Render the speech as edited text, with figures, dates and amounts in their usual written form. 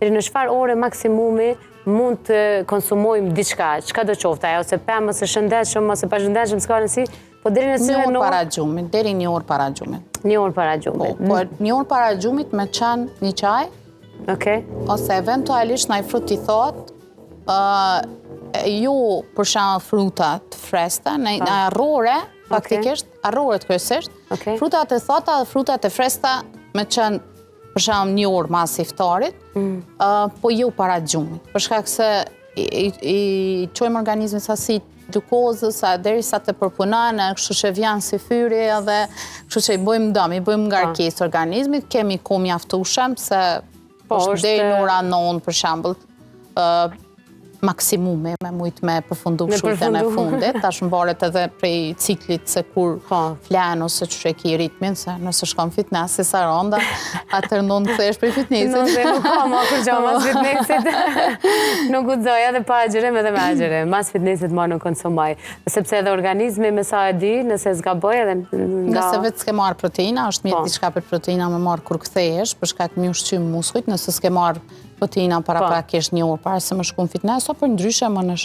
Deri në çfarë ore maksimumi mund të konsumojmë diçka, çka do qoftë ajo, ose pemë, ose shëndetshëm, ose pashëndetshëm, s'ka rëndësi, po deri në Një cilën orë orë? para gjumit, deri një orë para gjumit. Një orë para Po, gjumit. po një orë para gjumit me qenë një çaj, Okej. ose eventualisht naj frut i thatë, ë ju për shembull fruta të freskëta, në në arrore, faktikisht, arroret kryesisht, Okej. frutat e thata dhe frutat e freskëta me qenë për shembull një orë mas iftarit, Mm. ë, po jo para gjumit, për shkak se i, i, i çojmë organizmin sasi glukozës, sa derisa të përpunon, e kështu që vjen si fyrje edhe kështu që i bëjmë dëm, i bëjmë ngarkesë organizmit, kemi kohë mjaftueshëm se Po, është është- deri në ora 9 për shembull, ë maksimumi me mujt me përfundu Me shujtën e përfundu. fundit, tash mbaret edhe prej ciklit se kur Po. flen ose që e ki ritmin, se nëse shkon fitness si Saranda, atër në kthehesh prej fitnessit. Nëse nuk ka ma kur gjo mas fitnessit. Nuk guxoj edhe pa agjërim edhe me agjërim. Mas fitnessit ma nuk konsumoj. Sepse edhe organizmi me sa e di, nëse s'gaboj edhe nga... Nëse vetë s'ke marrë proteina, është mirë Po. diçka për proteina me marrë kur kthehesh, për shkak mi ushqym muskujt, nëse s'ke marrë proteina para Po. prakisht një orë para se më shku në fitness, o për ndryshe më nësh.